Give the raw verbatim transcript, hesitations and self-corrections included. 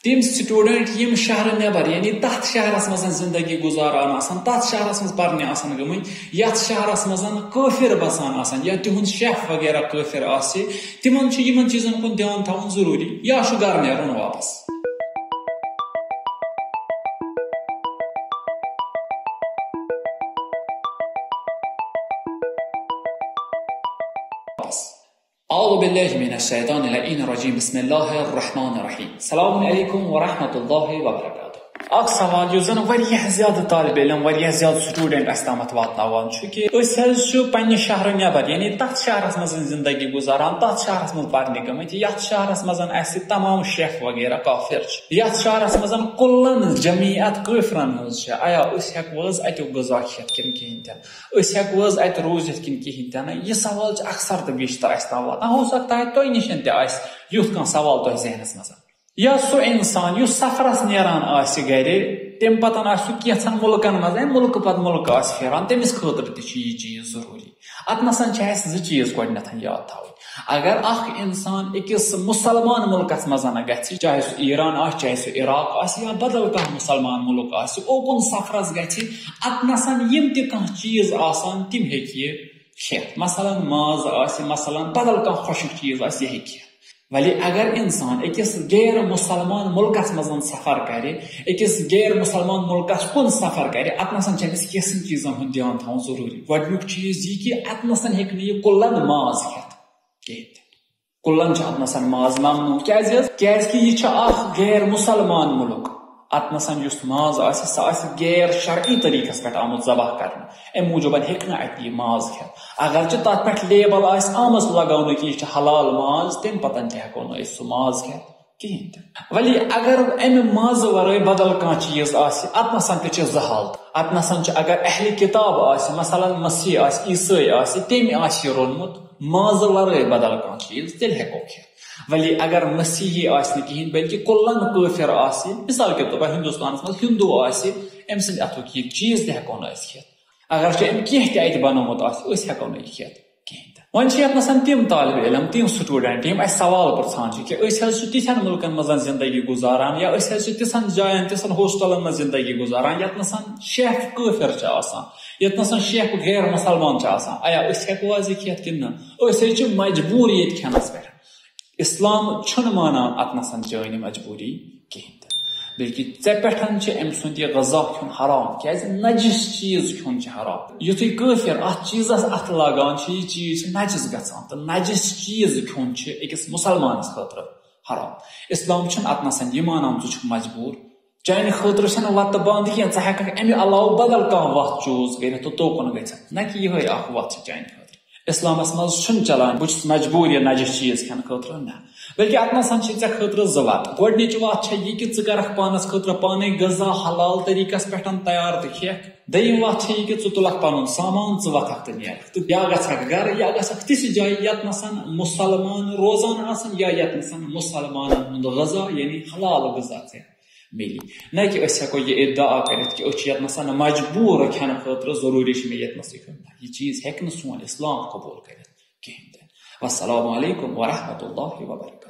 تِم student یِم شہرٕ نٮ۪بر، یعنی تتھ شہرس منٛز زندگی گُزاران آسان، تتھ شہرس منٛز پرنہِ آسان گٔمٕتۍ، یتھ شہرس منٛز کٲفر بسان آسان یا تِہُنٛد شیخ وغیرہ کٲفر آسہِ، تِمن چھُ یِمن چیٖزن کُن دھیان تھاوُن ضروٗری، یا چھُ گرٕ نیرُن واپس۔ اعوذ باللہ من الشیطان اللعین الرجیم، بسم اللہ الرحمن الرحیم۔ السلام علیکم ورحمۃ اللہ وبرکاتہ۔ اکھ سوال یُس زن واریاہ زیادٕ طالب علم، واریاہ زیادٕ student اسہِ تامتھ واتناوان چھُ کہِ أسۍ حظ چھِ پننہِ شہرٕ نٮ۪بر، یعنی تتھ شہرس منٛز زندگی گُزاران، تتھ شہرس منٛز پرنہِ گٔمٕتۍ، یتھ شہرس منٛز اسہِ تمام شیخ وغیرہ کافر چھِ، یتھ شہرس منٛز کُلن جمعیت کٲفرن ہٕنٛز چھِ، آیا أسۍ ہٮ۪کو حظ اتیُک غذا کھٮ۪تھ کِنہٕ کِہیٖنۍ تہِ نہٕ؟ أسۍ ہٮ۪کو حظ اتہِ روٗزِتھ کِنہٕ کِہیٖنۍ تہِ نہٕ؟ یہِ سوال چھُ اکثر تہٕ بیشتر اسہِ تام واتان۔ ہو سکتا ہے تۄہہِ نِش تہِ آسہِ یُتھ کانٛہہ سوال تۄہہِ ذہنس منٛز۔ یا سُہ انسان یُس سفرس نیران آسہِ گرِ، تمہِ پتہٕ آسہِ سُہ کینٛژھن مُلکن منٛز، اَمہِ مُلکہٕ پتہٕ مُلکہٕ آسہِ پھیران، تٔمِس خٲطرٕ تہِ چھُ یہِ چیٖز ضروٗری۔ اتھ نسن چھِ اسہِ زٕ چیٖز گۄڈٕنٮ۪تھ یاد تھاوٕنۍ۔ اگر اکھ انسان أکِس مسلمان مُلکس منٛز گژھِ، چاہے سُہ ایران آسہِ، چاہے سُہ عراق آسہِ، یا بدل کانٛہہ مسلمان مُلک آسہِ، اوکُن سفرس گژھِ، اتھ نسن یِم تہِ کانٛہہ چیٖز آسان، تِم ہیٚکہِ یہِ کھٮ۪تھ۔ مثلاً ماز آسہِ، مثلاً بدل کانٛہہ خۄشک چیٖز آسہِ، یہِ ہیٚکہِ کھٮ۪تھ۔ ولی اگر انسان أکِس غیر مسلمان مُلکس منٛز سفر کرِ، أکِس غیر مسلمان مُلکس کُن سفر کرِ، اتھ نسن چھِ أمِس کینٛژن چیٖزن ہُنٛد دھیان تھاوُن ضروٗری۔ گۄڈٕنیُک چیٖز یہِ کہِ اتھ نسن ہیٚکہِ نہٕ یہِ کُلن ماز کھٮ۪تھ کِہیٖنۍ تہِ۔ کُلن چھُ اتھ نسن ماز ممنوع۔ کیازِ حظ؟ کیازِ کہِ یہِ چھُ اکھ غیر مسلمان مُلک۔ اتھ نسن یُس ماز آسہِ، سُہ آسہِ غیر شرعی طریقس پٮ۪ٹھ آمُت ذبح کرنہٕ۔ امہِ موٗجوٗبن ہیٚکہِ نہٕ اتہِ یہِ ماز کھٮ۪تھ۔ اگر چھِ تتھ پٮ۪ٹھ لیبل آسہِ آمٕژ لگاونہٕ کہِ یہِ چھُ حلال ماز، تمہِ پتن تہِ ہٮ۪کو نہٕ أسۍ سُہ ماز کھٮ۪تھ کِہیٖنۍ تہِ۔ ولی اگر امہِ مازٕ ورٲے بدل کانٛہہ چیٖز آسہِ، اتھ نسن تہِ چھِ زٕ حالت۔ اتھ نسن چھِ، اگر اہلِ کتاب آسہِ، مثلاً مسیح آسہِ، عیسٲے آسہِ، تٔمۍ آسہِ یہِ روٚنمُت، مازٕ ورٲے بدل کانٛہہ چیٖز، تیٚلہِ ہٮ۪کو کھٮ۪تھ۔ ولی اگر مسیحی آسہِ نہٕ کِہیٖنۍ، بلکہِ کُلن کٲفر آسہِ، مثال کے طور پر ہندوستانس منٛز ہندو آسہِ، أمۍ سٕنٛدِ اَتھُک یہِ چیٖز تہِ ہٮ۪کو نہٕ أسۍ کھٮ۪تھ۔ اگر چھُ أمۍ کینٛہہ تہِ اَتہِ بنومُت آسہِ، أسۍ ہٮ۪کو نہٕ یہِ کھٮ۪تھ کِہیٖنۍ تہِ۔ وۄنۍ چھِ یَتھ نَسَن تِم طالب علم، تِم student، یِم اَسہِ سوال پرٛژھان چھِ کہِ أسۍ حظ چھِ تِتھٮ۪ن مُلکَن منٛز زندگی گُزاران، یا أسۍ حظ چھِ تِژھن جاین، تِژھن ہوسٹلن منٛز زندگی گُزاران، یَتھ نَسَن شیخ کٲفر چھِ آسان، یَتھ نَسَن شیخ غیر مسلمان چھِ آسان۔ آیا أسۍ ہٮ۪کو حظ یہِ کھٮ۪تھ کِنہٕ نہ؟ أسۍ حظ چھِ مجبوٗر ییٚتہِ کھٮ۪نَس پٮ۪ٹھ۔ اسلام چھُنہٕ مانان اتھ نسن چٲنۍ مجبوٗری کِہیٖنۍ تہِ، بلکہِ ژےٚ پٮ۪ٹھ چھِ أمۍ سُنٛد یہِ غذا کھیوٚن حرام، کیازِ نجس چیٖز کھیوٚن چھُ حرام۔ یُتھُے کٲفر اتھ چیٖزس اتھٕ لاگان چھُ، یہِ چیٖز چھُ نجس گژھان، تہٕ نجس چیٖز کھیوٚن چھُ أکِس مسلمانس خٲطرٕ حرام۔ اسلام چھُنہٕ اتھ نسن یہِ مانان ژٕ چھُکھ مجبوٗر، چانہِ خٲطرٕ چھنہٕ وتہٕ بنٛد کینٛہہ، ژٕ ہٮ۪ککھ امہِ علاوٕ بدل کانٛہہ وتھ choose کٔرِتھ تہٕ توکُن گٔژھِتھ، نہ کہِ یِہوٚے اکھ وتھ چھِ چانہِ خٲطرٕ۔ اسلامس منٛز چھُنہٕ چلان، بہٕ چھُس مجبوٗر یہِ نجس چیٖز کھٮ۪نہٕ خٲطرٕ، نہ، بلکہِ اتھ نسن چھِ ژےٚ خٲطرٕ زٕ وتہٕ۔ گۄڈٕنِچ وتھ چھےٚ یہِ کہِ ژٕ کرکھ پانس خٲطرٕ پانے غذا حلال طریٖقس پٮ۪ٹھ تیار تہٕ کھٮ۪کھ۔ دوٚیِم وتھ چھےٚ یہِ کہِ ژٕ تُلکھ پنُن سامان، ژٕ وۄتھکھ تہٕ نیرکھ، تہٕ یا گژھکھ گرٕ، یا گژھکھ تِژھِ جایہِ یتھ نسن مسلمان روزان آسن، یا یتھ نسن مسلمانن ہُنٛد غذا، یعنی حلال غذا ژےٚ میلی۔ نہ کہِ أسۍ ہٮ۪کو یہِ ادعا کٔرِتھ کہِ أسۍ چھِ ییٚتہِ نَسَن مجبوٗر کھٮ۪نہٕ خٲطرٕ، ضروٗری چھِ مےٚ ییٚتہِ نَسٕے کھیوٚن۔ نہ، یہِ چیٖز ہٮ۪کہِ نہٕ سون اسلام قبوٗل کٔرِتھ کِہیٖنۍ تہِ۔ والسلام علیکم ورحمۃ اللہ وبرکاتہ۔